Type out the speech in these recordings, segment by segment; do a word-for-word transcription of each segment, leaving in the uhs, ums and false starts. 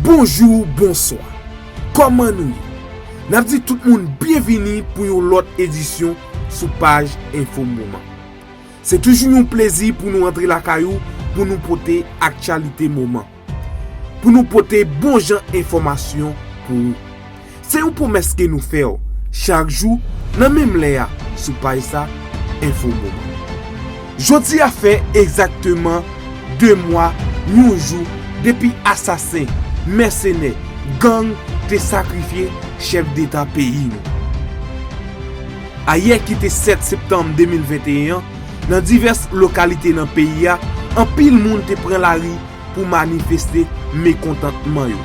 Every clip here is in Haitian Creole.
Bonjou, bonswa. Kòman nou ye? N ap di tout moun byenvini pou yon lòt edisyon sou paj Enfo Moman. Se toujou yon plezi pou nou antre lakay ou, pou nou pote aktyalite moman, pou nou pote bon jan enfòmasyon pou ou. Se yon pwomès ke nou fè w chak jou nan menm lè a sou paj sa, Enfo Moman. Jodi a fè egzakteman de mwa, yon jou, depi asasen, mèsenè, gang te sakrifye chèf deta peyi nou. Ayè ki te sèt septanm de mil venteyen an, nan divès lokalite nan peyi a, anpil moun te pran lari pou manifeste mekontantman yo.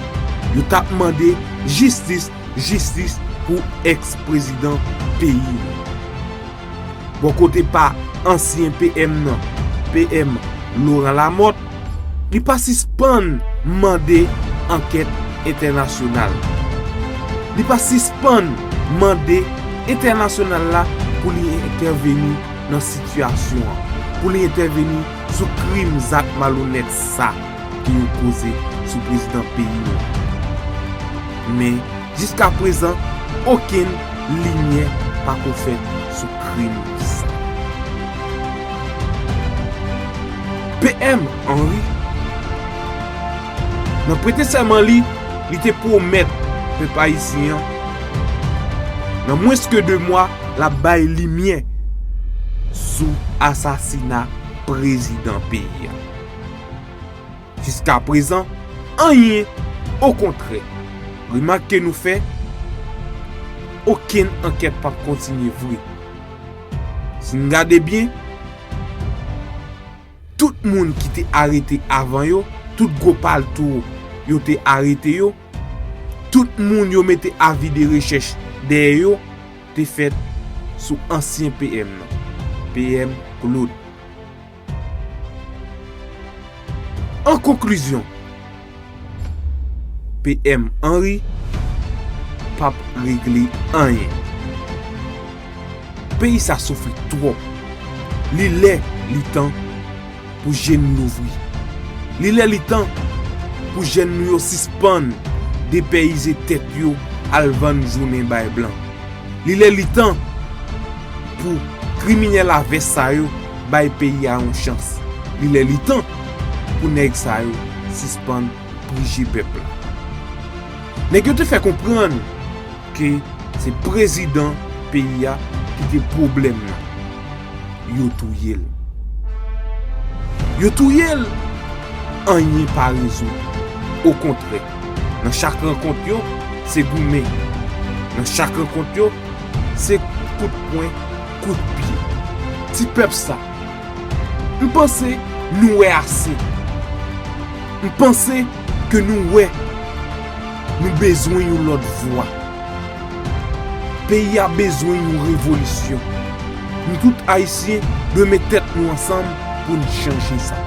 Yo t ap mande jistis, jistis pou èks-prezidan peyi nou. Bò kote pa ansyen P M nan, P M Laurent Lamothe, li pa sispann mande ankèt entènasyonal. Li pa sispann mande entènasyonal la pou li entèveni nan sitiyasyon an, pou li entèveni sou krim, zak malonèt sa ke yo koze sou prezidan peyi nou an. Men, jiskaprezan, okenn limyè pako fèt sou krim sa. P M Henry, nan prete sèman li, li te pwomèt pèp ayisyen an, nan mwens ke de mwa, l ap bay limyè sou asasina prezidan peyi a. Jiskaprezan, anyen. Okontrè, remak ke nou fè, okenn ankèt p ap kontinye vre. Si n gade byen, tout moun ki te arete avan yo, tout gwo palto yo te arete yo, tout moun yo mete avi de rechèch dèyè yo, te fèt sou ansyen P M nan, P M Claude. An konklizyon, P M Henry p ap regle anyen. Peyi sa soufri twòp. Li lè, li tan pou je n louvri. Li lè, li tan pou jèn nou yo sispann depeyize tèt yo al vann jounen bay blan. Li lè, li tan pou kriminèl a vès sa yo bay peyi a yon chans. Li lè, li tan pou nèg sa yo sispann prije pèp la. Nèg yo te fè konprann ke se prezidan peyi a ki te pwoblèm nan. Yo touye l. Yo touye l, anyen pa rezoud. Okontrè, nan chak rankont yo, se goumen. Nan chak rankont yo, se kout pwen, kout pye. Ti pèp sa, m panse nou wè ase. M panse ke nou wè nou bezwen yon lòt vwa. Peyi a bezwen yon revolisyon. Nou tout Ayisyen dwe met tèt nou ansanm pou n chanje sa.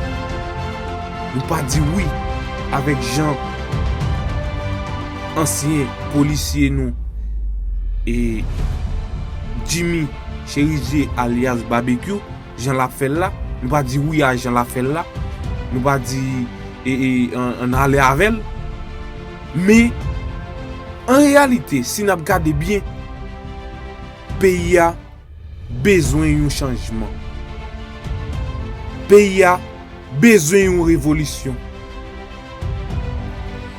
Nou pa di wi avèk jan ansyen polisye nou e Jimmy Chérizier alyas Babekyou, jan l ap fè l la, nou pa di wi a jan l ap fè l la, nou pa di e, e, ann, ann ale avè l. Men, an reyalite, si n ap gade byen, peyi a bezwen yon chanjman. Peyi a bezwen yon revolisyon.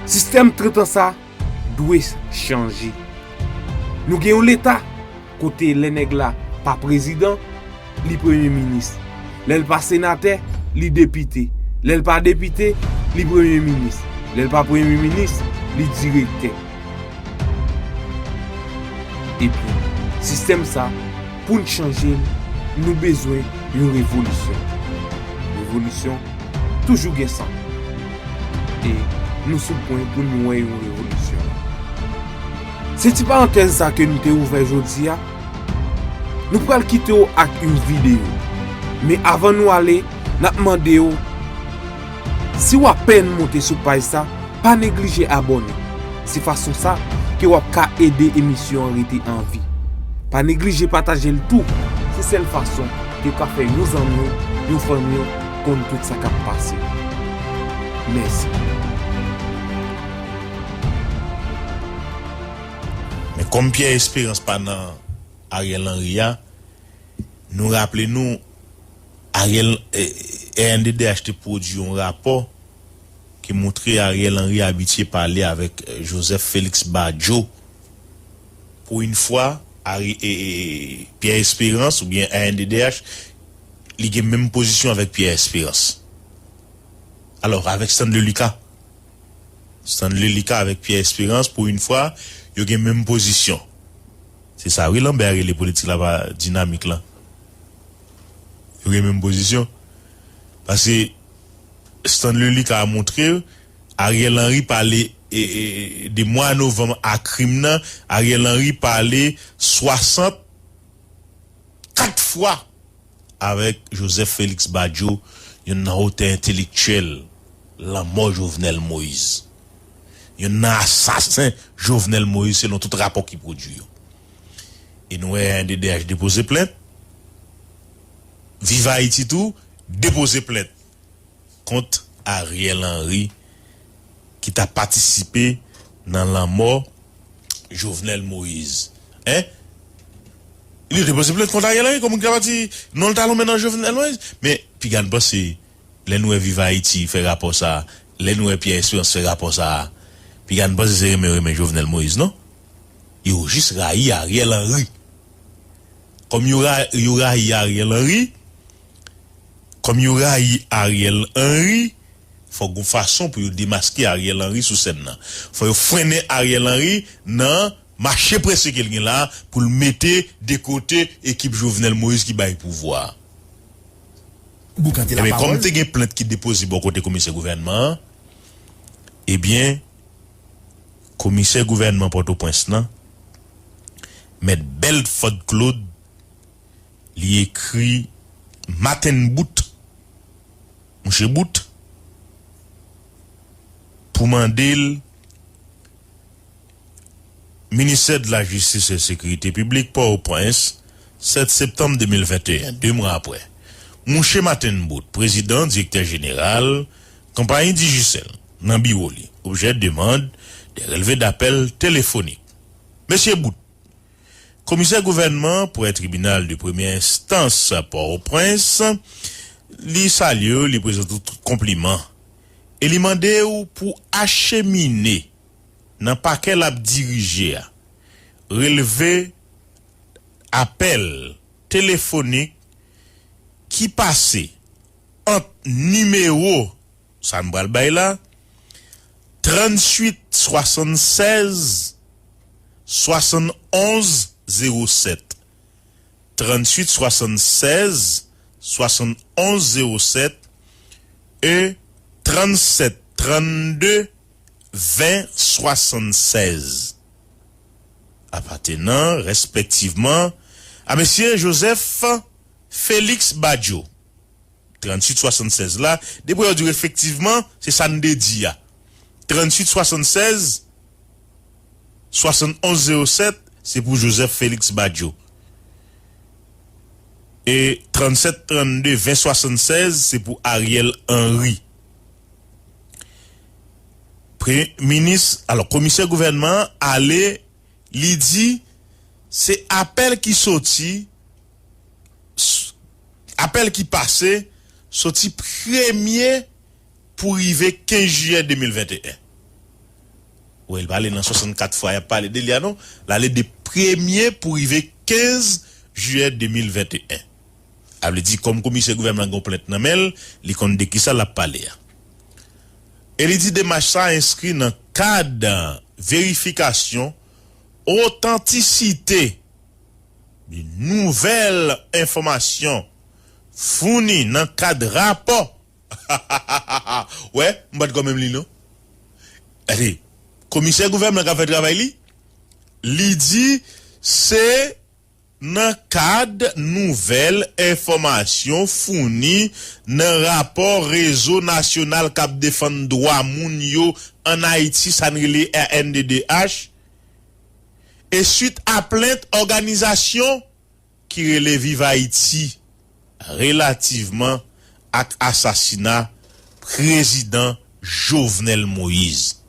Sistèm trant an sa dwe chanje. Nou gen yon Leta kote lè nèg la pa prezidan, li premye minis. Lè l pa senatè, li depite. Lè l pa depite, li premye minis. Lè l pa premye minis, li direktè. Epi, sistèm sa, pou n chanje l, nou bezwen yon revolisyon. Revolisyon toujou gen san. E nou sou pwen pou n wè yon revolisyon. Se ti parantèz sa ke nou te ouvè jodi a. Nou pral kite w ak yon videyo. Men avan nou ale, n ap mande w, si w apèn monte sou paj sa, pa neglije abòne. Se fason sa ke w ap ka ede emisyon an rete an vi. Pa neglije pataje l tou. Se sèl fason ke w ka fè yon zanmi w, yon fanmi w konn tout sa k ap pase. Mèsi. Kòm Pierre Espérance pa nan Ariel Henry a, nou raple nou, Ariel, eh, R N D D H te pwodui yon rapò ki montre Ariel Henry abitye pale avèk, eh, Joseph Félix Badio. Pou yon fwa, Ari, eh, eh, Pierre Espérance oubyen R N D D H, li gen menm pozisyon avèk Pierre Espérance. Alò, avèk Stanley Lucas. Stanley Lucas avèk Pierre Espérance, pou yon fwa, yo gen menm pozisyon. Se sa wi Lambert rele politik la pa dinamik lan. Yo gen menm pozisyon. Paske Stanley Lucas montre Ariel Henry pale, e, e, de mwa novanm a krim nan, Ariel Henry pale swasannkat fwa avèk Joseph Félix Badio, youn nan otè entelektyèl lanmò Jovenel Moïse. Youn nan asasen Jovenel Moïse, selon tout rapò ki pwodui yo. E nou wè R N D D H depoze plent. Viv Ayiti tou depoze plent kont Ariel Henry ki ta patisipe nan lanmò Jovenel Moïse. Hein? Li depoze plent kont Ariel Henry, kòm ki ta pati non l ta lonmen nan Jovenel Moïse. Men, piga n panse, lè nou wè Viv Ayiti fè rapò sa, lè nou wè Pierre Espérance fè rapò sa, piga n panse se renmen yo renmen Jovenel Moïse, non? Yo jis rayi Ariel Henry. Kòm yo ra-, yo rayi Ariel Henry, kòm yo rayi Ariel Henry, fò gon fason pou yo demaske Ariel Henry sou sèn nan. Fò yo frennen Ariel Henry nan mache prese ke l gen la pou l mete de kote ekip Jovenel Moïse ki bay pouvwa a. Boukante Ebyen, kòm lapawòl. Te gen plent ki depoze bò kote komisè gouvènman an, ebyen, komisè gouvènman Pòtoprens lan, mèt Belford Claude, li ekri Martin Boot, mouche Boot, pou mande l Ministè de la Jistis e Sekirite Piblik, Pòtoprens, sèt septanm de mil venteyen, de mwa apre. Mouche Martin Boot, prezidan, direktè jeneral, konpayi Digicel, nan biwo li, objè demann de relve dapèl telefonik. Mesye Boot, komisè gouvènman prè tribinal de premyè enstans Pòtoprens, li salye w, li prezante w tout konpliman, e li mande w pou achemine nan pakè l ap dirije a, relve apèl telefonik ki pase ant nimewo, sa n pral bay la, tranntuit swasannsèz swasannonz zewo sèt, tranntuit swasannsèz swasannonz zewo sèt e trannsèt trannde ven swasannsèz, apatenan, respektivman, a mesye Joseph Félix Badio. Tranntuit swasannsèz la, depi yo di efektivman, se sa n te di a. Tranntuit swasannsèz swasannonz zewo sèt, se pou Joseph Félix Badio. E trannsèt trannde ven swasannsèz, se pou Ariel Henry. Premye minis, alò, komisè gouvènman an ale, li di se apèl ki soti, s-, apèl ki pase, soti premye pou rive kenz jiyè de mil venteyen. Wè, l pa ale nan swasannkat fwa y ap pale de li a, non. L ale de premye pou rive kenz jiyè de mil venteyen. A vle di, kòm komisè gouvènman gen yon plent nan men l, li konn de kisa l ap pale a. E li di demach sa a enskri nan kad verifikasyon otantisite de nouvèl enfòmasyon founi nan kad rapò. Wè, m pa t kwè menm li non. Gade, komisè gouvènman k ap fè travay li, li di se nan kad nouvèl enfòmasyon founi nan rapò Rezo Nasyonal k ap Defann Dwa Moun yo ann Ayiti, sa n rele R N D D H, e swit a plent òganizasyon ki rele Viv Ayiti relativman ak asasina Prezidan Jovenel Moïse.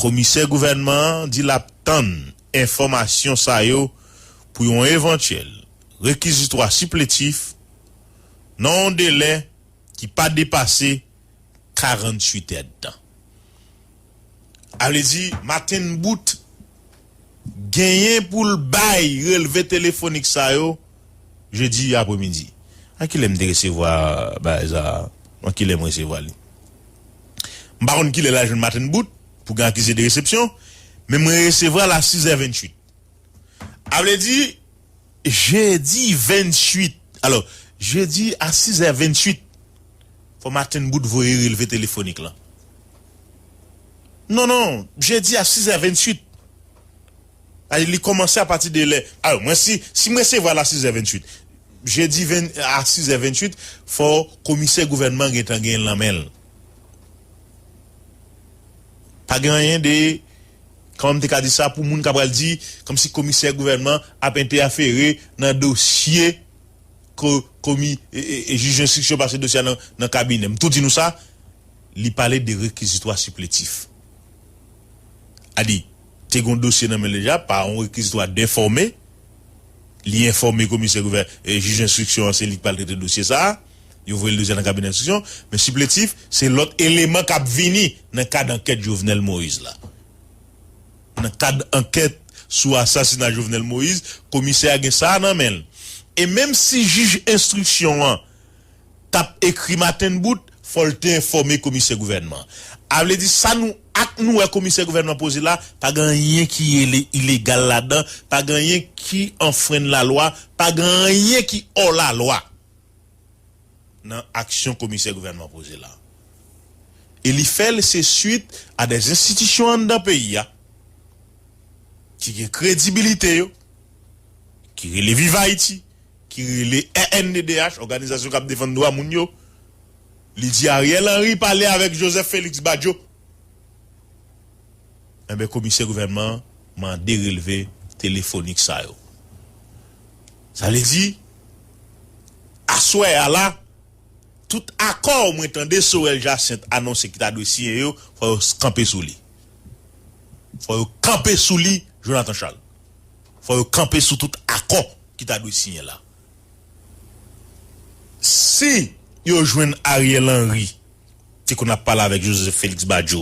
Komisè gouvènman an di l ap tann enfòmasyon sa yo pou yon evantyèl rekizitwa sipletif nan yon delè ki pa depase karanntuit èdtan. A vle di, Martin Boot genyen pou l bay relve telefonik sa yo jedi apremidi. A kilè m te resevwa bagay sa a? An kilè m resevwa li? M pa konn kilè l al jwenn Martin Boot pou gen akize de resepsyon, men mwen resevwa l a sizè venntuit. A vle di, jedi venntuit. Alò, jedi a sizè venntuit, fò Martin Boot voye relve telefonik lan. Non, non, jedi a sizè venntuit. Li kòmanse apati de lè. Alò, mwen, si, si m resevwa l a sizè venntuit, jedi ven, a sizè venntuit, fò komisè gouvènman gentan gen l nan men l. Pa gen anyen de, kòman m te ka di sa, pou moun k ap pral di, kòmsi komisè gouvènman ap entèfere nan dosye ko-, komi-, e, e, e jij enstriksyon pase dosye a nan, nan kabinè. M tou di nou sa, li pale de rekizitwa sipletif. A di, te gen yon dosye nan men l deja, pa yon rekizitwa denfòme, li enfòme komisè gouvè-, e, jij enstriksyon an, se li k pral trete dosye sa a. Yo voye l deja nan kabinè enstriksyon, men sipletif, se lòt eleman k ap vini nan kad ankèt Jovenel Moïse la. Nan kad ankèt sou asasina Jovenel Moïse, komisè a gen sa a nan men l. E menm si jij enstriksyon an t ap ekri Martin Boot, fò l te enfòme komisè gouvènman. A vle di, sa nou, ak nou wè komisè gouvènman poze la, pa gen anyen ki ile-, ilegal ladan, pa gen anyen ki anfrenn lalwa, pa gen anyen ki òlalwa nan aksyon komisè gouvènman poze la. E li fè l se swit a de enstitisyon anndan peyi a ki gen kredibilite yo, ki rele Viv Ayiti, ki rele R N D D H, òganizasyon k ap defann dwa moun yo. Li di Ariel Henry pale avèk Joseph Félix Badio. Enben, komisè gouvènman an mande relve telefonik sa yo. Sa vle di, aswè a la, tout akò mwen tande Sorel Jacinthe anonse ki ta dwe siyen yo, fò yo kanpe sou li. Fò yo kanpe sou li, Jonathan Charles. Fò yo kanpe sou tout akò ki ta dwe siyen la. Si yo jwenn Ariel Henry, te konn ap pale avèk Joseph Félix Badio,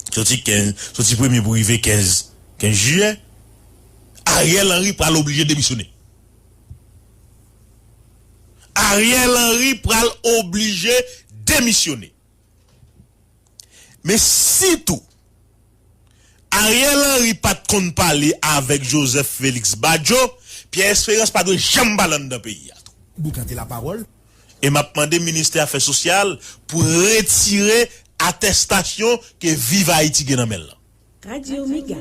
soti kenz, soti premye pou rive kenz, kenz jiyè, Ariel Henry pral oblije demisyone. Ariel Henry pral oblije demisyone. Men si tou Ariel Henry pa t konn pale avèk Joseph Félix Badio, Pierre Espérance pa dwe janm pale anndan peyi a tou. Boukante lapawòl. E m ap mande ministè afè sosyal pou retire atèstasyon ke Viv Ayiti gen nan men l lan. Radio Mega.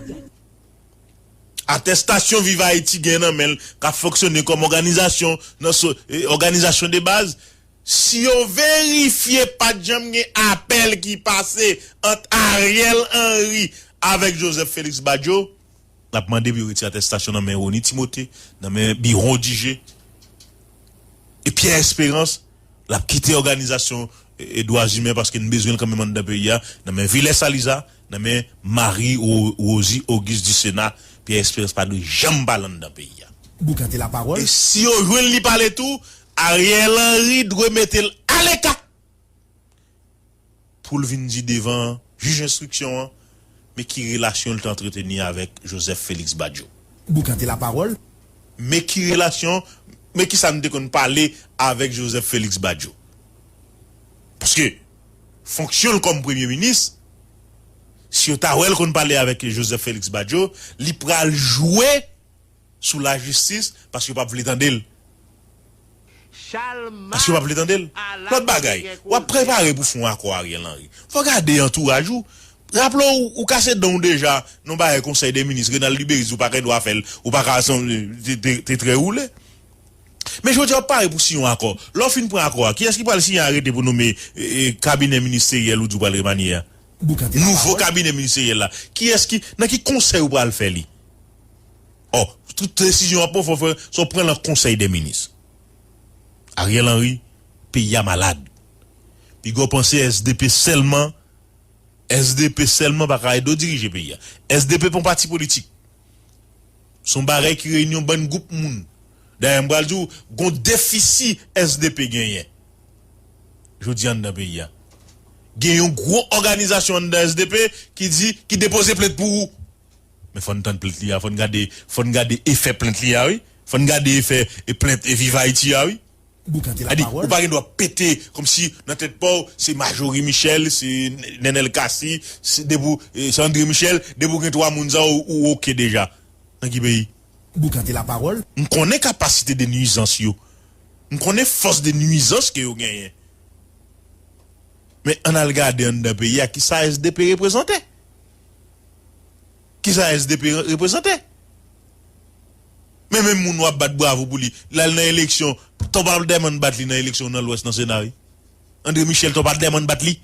Atèstasyon Viv Ayiti gen nan men l, k ap fonksyone kòm òganizasyon, nan so, e, òganizasyon de baz, si yo verifye, pa t janm gen apèl ki pase ant Ariel Henry avèk Joseph Félix Badio, n ap mande pou yo retire atèstasyon nan men Rony Timothé, nan men Biron Dijé, e Pierre Espérance, l ap kite òganizasyon, e, e dwa imen paske n bezwen l kanmenm anndan peyi a, nan men Vilès Aliza, nan men Marie Ro-, Rosie Auguste Ducena, Pierre Espérance pa dwe janm pale anndan peyi a. Boukante lapawòl. E si yo jwenn li pale tou, Ariel Henry dwe mete l aleka pou l vin di devan jij enstriksyon an, men ki relasyon l te antreteni avèk Joseph Félix Badio. Boukante lapawòl. Men ki relasyon, men ki sa n te konn pale avèk Joseph Félix Badio. Paske fonksyon l kòm premye minis, si yo ta wè l konn pale avèk Joseph Félix Badio, li pral jwe sou lajistis paske yo p ap vle tande l. Paske yo p ap vle tande l. Lòt bagay, w ap prepare pou fè yon akò Ariel Henry. Fò gade antouraj ou. Raple w, ou kase dan w deja nan bagay konsèy de minis. Renald Luberice, ou pa gen dwa fè l. Ou pa ka, te, te, te trè woule. Men jodi a, w ap pare pou siyen yon akò. Lè w fin pran akò a, kiyès ki pral siyen arete pou nonmen, e, e, kabinè ministeryèl ou di w pral remanye a? Nouvo kabinè ministeryèl la. Kiyès ki, nan ki konsèy ou pral fè li? Ò, tout desizyon w ap pran, fò, fò, sa w pran nan konsèy de minis. Ariel Henry, peyi a malad. Piga w panse S D P sèlman, S D P sèlman pa ka ede w dirije peyi a. S D P pa yon pati politik. Se yon bagay ki reyini yon bann gwoup moun. Dayè, m pral di w, gon defisi S D P genyen jodi a anndan peyi a. Gen yon gwo òganizasyon anndan S D P ki di, ki depoze plent pou ou. Men fò n tann plent li a, fò n gade, fò n gade efè plent li a, wi. Fò n gade efè e plent e Viv Ayiti a, wi. Boukante la pawòl. Ou pa gen dwa pete kòmsi nan tèt pa w, se Majorie Michel, se Nenel Cassy, se depi w, e, se André Michel, depi w gen twa moun sa, ou, ou oke deja. Nan ki peyi? Boukante la pawòl. M konnen kapasite de nuizans yo. M konnen fòs de nuizans ke yo genyen. Men ann al gade anndan peyi a, kisa S D P reprezante? Kisa S D P reprezante? Men menm moun w ap bat bravo pou li, l al nan eleksyon, to pa dèmann bat li nan eleksyon nan Lwès nan Sena, wi. André Michel, to pa dèmann bat li.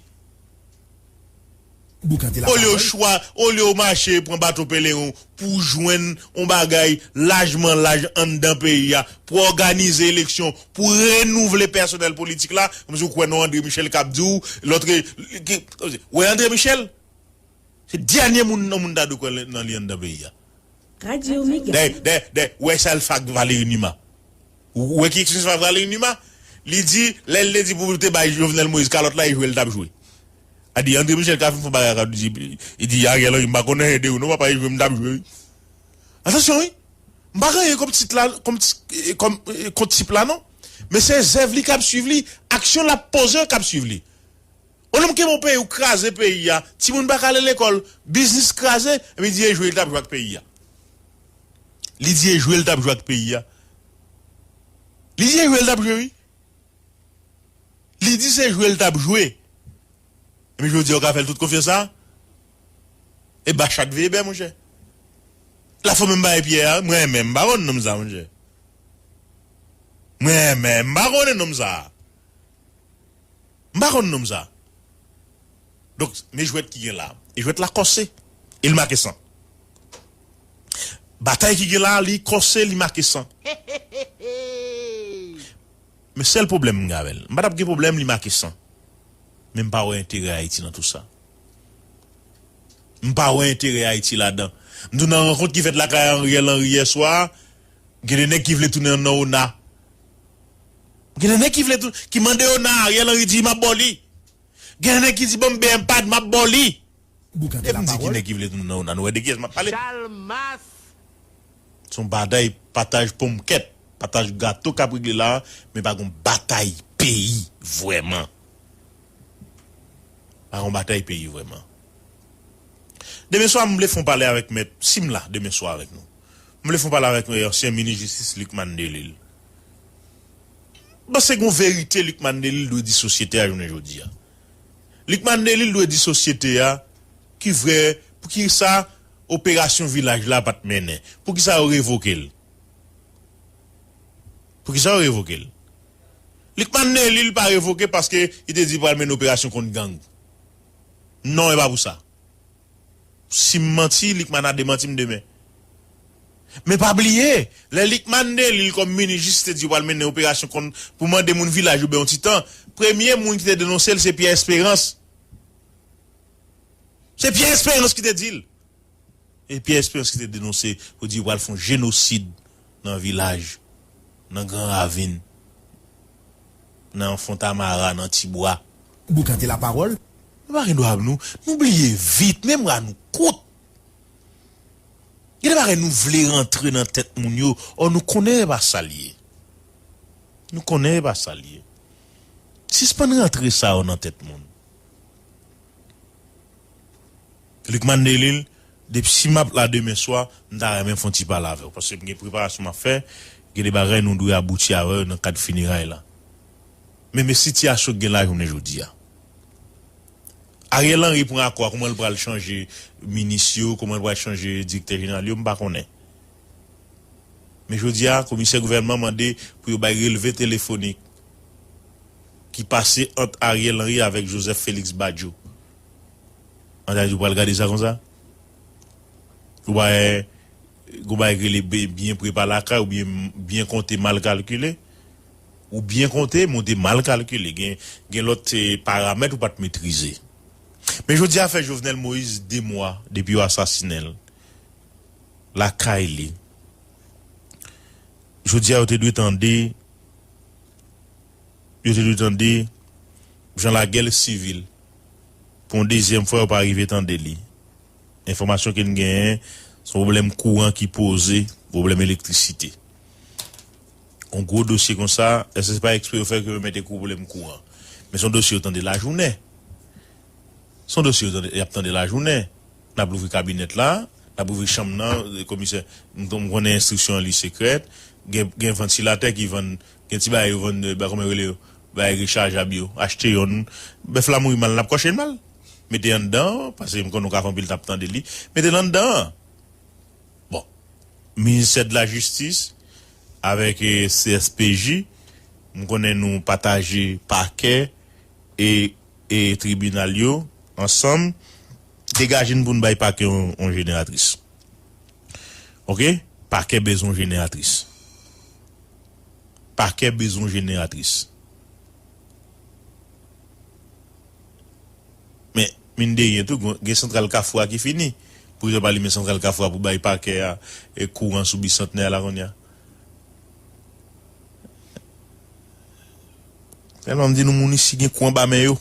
Olye w chwa, olye w mache pran bato pelerin w pou w jwenn yon bagay lajman laj anndan peyi a, pou òganize eleksyon, pou renouvle pèsonèl politik la, kòmsi w kwè non André Michel k ap di w, lòt re, ki, wè André Michel? Se dènye moun nan moun ta dwe kwè nan li anndan peyi a. Radyo Mega. Dayè, dayè, dayè, ou wè sa l fè ak Valéry Numa. Ou, ou wè ki ekspresyon sa Valéry Numa? Li di, lè l te di pou te bay Jovenel Moïse kalòt la, e jwe l t ap jwe. A di, André Michel ka fin fè bagay ak li di, li di, Ariel Henry, m pa konn anyen de ou non, papa, e jwe m t ap jwe, wi. Atansyon, wi. M pa gen anyen kont tit la, kont, kont, kont tip la, non. Men se zèv li k ap swiv li, aksyon l ap poze k ap swiv li. Yon nonm ki bon peyi, ou kraze peyi a, timoun pa ka ale lekòl, biznis kraze, epi di e jwe l t ap jwe ak peyi a. Li di e jwe l t ap jwe ak peyi a. Li di e jwe l t ap jwe, wi. Li di se jwe l t ap jwe. Epi jodi a, ou ka fè l tout konfyans sa? E ba chat veye bè, monchè. Lafanmi m bay pyè a, mwen menm, m pa konn nonm sa, monchè. Mwen menm, m pa konnen nonm sa. M pa konn nonm sa. Donk, men jwèt ki gen la. E jwèt la kòse. E l make san. Batay ki gen la, li kòse, li make san. Men sèl pwoblèm m gen avè l. M pa t ap gen pwoblèm, li make san. Men m pa wè enterè Ayiti nan tou sa. M pa wè enterè Ayiti ladan. M tou nan rankont ki fèt lakay Ariel Henry yè swa a. Gen de nèg ki vle tounen nan ona. Gen de nèg ki vle tou, ki mande ona, Ariel Henry di, "M ap ba w li." Gen de nèg ki di, "Ban m B M pad, m ap ba w li." Depi m di ki nèg ki vle tounen nan ona, nou wè de kiyès m ap pale. Chalmas. Se yon batay pataj ponmkèt, pataj gato k ap regle la, men pa gon batay peyi vrèman. Pa gon batay peyi vrèman. Demen swa, m vle fè yon pale avèk mèt, si m la, demen swa avèk nou. M vle fè yon pale avèk, eh, ansyen minis jistis Lucmane Delille. M panse gon verite Lucmane Delille dwe di sosyete a jounen jodi a. Lucmane Delille dwe di sosyete a ki vrè, poukisa operasyon Vilaj la pa t mennen? Poukisa yo revoke l? Poukisa yo revoke l? Lucmane Delille pa revoke paske li te di pral mennen operasyon kont gang. Non, e pa pou sa. Si m manti, Lucmane a demanti m demen. Men pa bliye, lè Lucmane Delille kòm minis jistis te di yo pral mennen operasyon kont, pou mande moun Vilaj yo bay yon ti tan, premye moun ki te denonse l se Pierre Espérance. Se Pierre Espérance ki te di l. E Pierre Espérance ki te denonse pou di yo pral fè yon jenosid nan Vilaj, nan Gran Ravin, nan Fontamara, nan Tibwa. Boukante la pawòl. Nou pa gen dwa, nou, nou bliye vit, memwa nou kout. Gen de bagay nou vle rantre nan tèt moun yo, ò nou konnen e pa sa l ye. Nou konnen e pa sa l ye. Sispann rantre sa yo nan tèt moun. Lucmane Delille, depi si m ap la demen swa, m ta renmen fè yon ti pale avè w, paske m gen preparasyon m ap fè, gen de bagay nou dwe abouti avè yo nan kad fineray la. Men, men sitiyasyon k gen la jounen jodi a. Ariel Henry pran akò a, kòman l pral chanje minis yo, kòman l pral chanje direktè jeneral yo, m pa konnen. Men jodi a, komisè gouvènman mande pou yo bay relve telefonik ki pase ant Ariel Henry avèk Joseph Félix Badio. An ta di w pral gade sa konsa? Ou bay, ou bay rele be- byen prepa lakay, ou byen, byen konte mal kalkile. Ou byen konte, men w te mal kalkile. Gen, gen lòt, eh, paramèt ou pa t metrize. Men jodi a fè Jovenel Moïse de mwa depi yo asasinen l lakay li. Jodi a, yo te dwe tande, yo te dwe tande Jean Laguerre Civil. Pou yon dezyèm fwa, yo pa rive tande li. Enfòmasyon ke n genyen, se yon pwoblèm kouran ki poze, pwoblèm elektrisite. Yon gwo dosye konsa, èske se pa eksprè yo fè ke yo mete pwoblèm kouran? Men se yon dosye yo tande lajounen. Se yon dosye yo tande, y ap tande lajounen. N ap louvri kabinèt la, n ap ouvri chanm nan, komisè, m, m konnen enstriksyon an li sekrè, gen, gen vantilatè ki vann, gen ti bagay yo vann, ba, kòman yo rele yo, bagay rechajab yo, achte yonn, bèf la mouri mal, n ap kòche l mal. Mete anndan, paske m konnen w ka fè anpil tan ap tande li, mete l anndan. Bon, ministè de la jistis avèk, eh, C S P J, m konnen nou pataje pakè e, e tribinal yo ansanm. Degaje n pou n bay pakè yon, yon jeneratris. Oke? Pakè bezwen yon jeneratris. Pakè bezwen yon jeneratris. Men, mine de rien tou, gen, gen santral Kafou a ki fini. Poukisa yo pa limen santral Kafou a pou bay pakè a, e, kouran sou Bisantnè a la kounye a? Tèlman m di nou, moun isi gen kou anba men yo.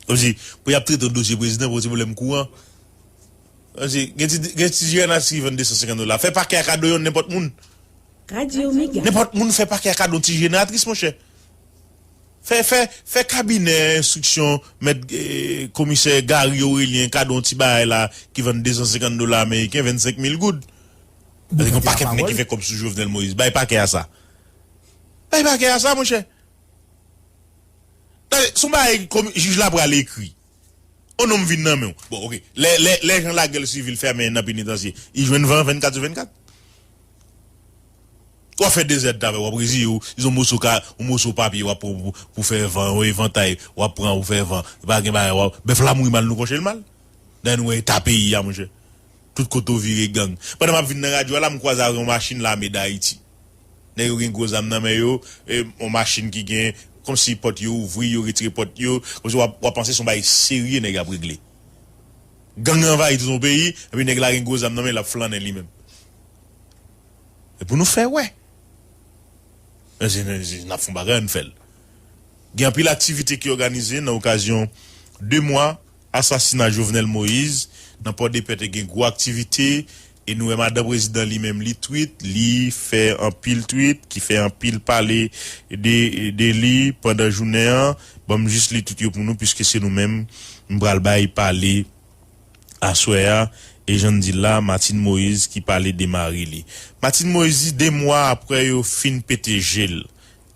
Kòmsi, pou y ap trete yon dosye prezidan pou yon ti pwoblèm kouran. Kòmsi, gen ti, gen ti jeneratris ki vann de san senkant dola. Fè pakè a kado yon nenpòt moun. Radyo Mega. Nenpòt moun fè pakè a kado yon ti jeneratris, monchè. Fè, fè, fè kabinè enstriksyon mèt, eh, komisè Gary Aurelien kado yon ti bagay la ki vann de san senkant dola ameriken, vennsenk mil goud. Paske gen yon pakèt nèg ki fè kòb sou Jovenel Moïse. Bay pakè a sa. Bay pakè a sa, monchè. Tande, se yon bagay kòm jij la pral ekri. O non m vin nan men w. Bon, oke. Lè, lè, lè Jean Laguerre Civil fèmen nan penitansye, li jwenn van vennkat sou vennkat. W ap fè dezèd avè w, w ap reziye w, yon moso ka, yon moso papye w ap pran pou, pou fè van, yon evantay w ap pran pou fè van. Pa gen bagay, w ap, bèf la mouri mal, nou kòche l mal. Dayè nou wè eta peyi a, monchè. Tout kote w vire gang. Pandan m ap vin nan radyo a la, m kwaze avèk yon machin lame Dayiti. Nèg yo gen gwo zam nan men yo, e, yon machin ki gen, kòmsi pòt yo ouvri, yo retire pòt yo, kòmsi w ap, w ap panse se yon bagay serye nèg ap regle. Gang anvayi tout yon peyi, epi nèg la gen gwo zam nan men l ap flannen li menm. E pou nou fè wè. Men se, se, n ap fè yon bagay, ann fè l. Gen anpil aktivite ki òganize nan okazyon de mwa asasina Jovenel Moïse. Nan Pòdepè te gen gwo aktivite, e nou wè madan prezidan li menm li tweet, li fè anpil tweet, ki fè anpil pale de, de li pandan jounen an. Ban m jis li tout yo pou nou, piske se nou menm m pral bay pale aswè a, e jan n di l la, Martine Moïse ki pale de mari li. Martine Moïse di de mwa apre yo fin pete je l,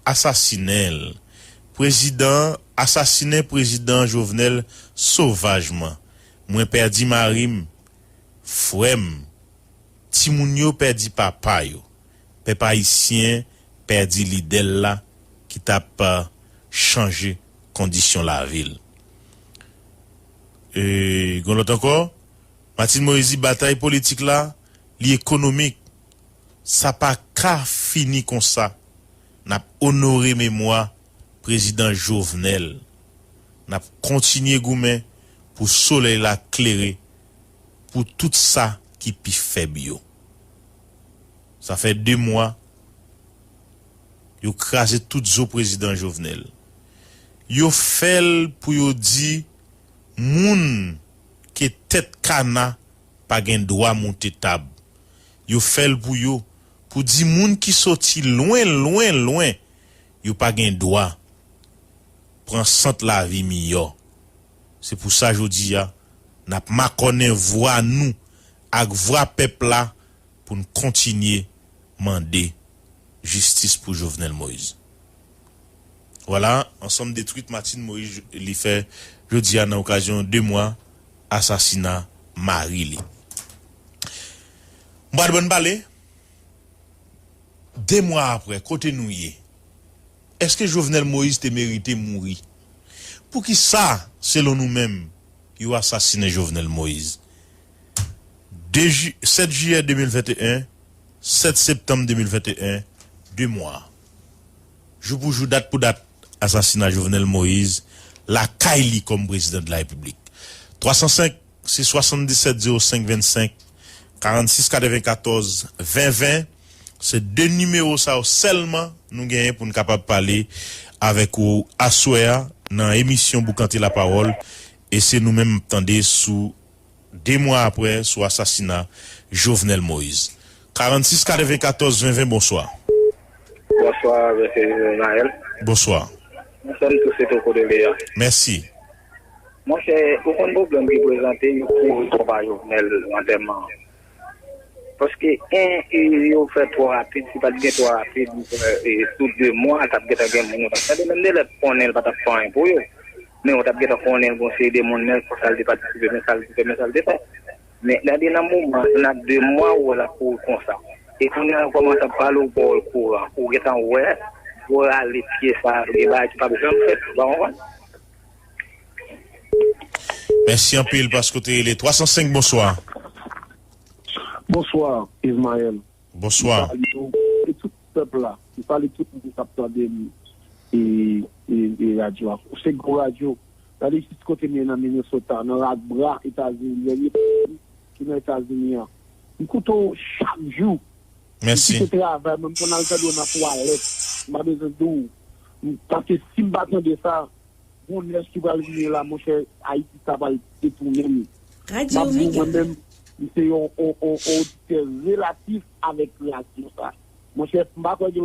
asasinen l, prezidan, asasinen prezidan Jovenel sovajman. Mwen pèdi mari m, frè m, timoun yo pèdi papa yo. Pèp ayisyen pèdi lidè l la ki t ap, eh, chanje kondisyon lavi l. E, gen lòt ankò, Martine Moïse di batay politik la, li ekonomik. Sa pa ka fini konsa. N ap onore memwa prezidan Jovenel. N ap kontinye goumen pou solèy la klere pou tout sa ki pi fèb yo. Sa fè de mwa yo kraze tout zo prezidan Jovenel. Yo fè l pou yo di moun ke tèt kana pa gen dwa moute tab. Yo fè l pou yo, pou di moun ki soti lwen, lwen, lwen, yo pa gen dwa pran sant lavi miyò. Se pou sa jodi a, n ap makònen vwa nou ak vwa pèp la pou n kontinye mande jistis pou Jovenel Moïse. Vwala, ansanm de tweet Martine Moïse li fè jodi a nan okazyon de mwa asasina mari li. M pral ban n pale. De mwa apre, kote nou ye? Èske Jovenel Moïse te merite mouri? Poukisa, selon nou menm, yo asasinen Jovenel Moïse? De ji-, sèt jiyè de mil venteyen, sèt septanm de mil venteyen, de mwa. Jou pou jou, dat pou dat, asasina Jovenel Moïse, lakay li kòm prezidan de la Repiblik. Twa san senk, se swasanndisèt zewo senk vennsenk, karannsis katrevenkatòz ven ven, Se de nimewo sa yo sèlman nou genyen pou n kapab pale avèk ou aswè a nan emisyon Boukante Lapawòl, e se nou menm m ap tande sou de mwa apre sou asasina Jovenel Moïse. Karannsis katrevenkatòz ven ven, bonswa. Bonswa, mesye Naël. Bonswa. Mwen sèm tou se toko de Leya. Mèsi. Monchè, ou konn pwoblèm ki prezante, yo kouri konpa Jovenel antèman. Paske, en, e, yo fè twò rapid, si pa t gen twò rapid, e, sou de mwa, t ap gentan gen moun yo t ap tande. Menm de lè konnen l pa t ap fè anyen pou yo. Men yo t ap gentan konnen l gon seri de moun, men konsa l te patisipe, men sa l te fè, men sa l te fè. Men gade nan moman, nan de mwa, ou wè l ap kouri konsa. E kounye a, yo kòmanse ap pale w pa w kouran. Ou gentan wè, ou rale pye sa, gen bagay ki p ap janm fèt, ou pa konprann? Mèsi anpil paske w te rele. Twa san senk, bonswa. Bonswa, Ismaël. Bonswa. E tout pèp la. M salye tout moun k ap tande m e, e, e radyo a. Se gwo radyo. Gade jis kote m ye nan Minnesota, nan rak bra Etazini. Dènye peyi ki nan Etazini an. M koute w chak jou. M Mèsi. Kite travay mwen, m konn al tande w nan twalèt. M pa bezwen di w. M- Paske si m pa tande sa, gon nèg ki pral vini la, monchè, Ayiti sa pral detounen m. M Radyo ap di w Omega. Mwen menm, m se yon yon- yon- yon oditè relatif avèk radyo sa. Monchè, m pa kwè gen lòt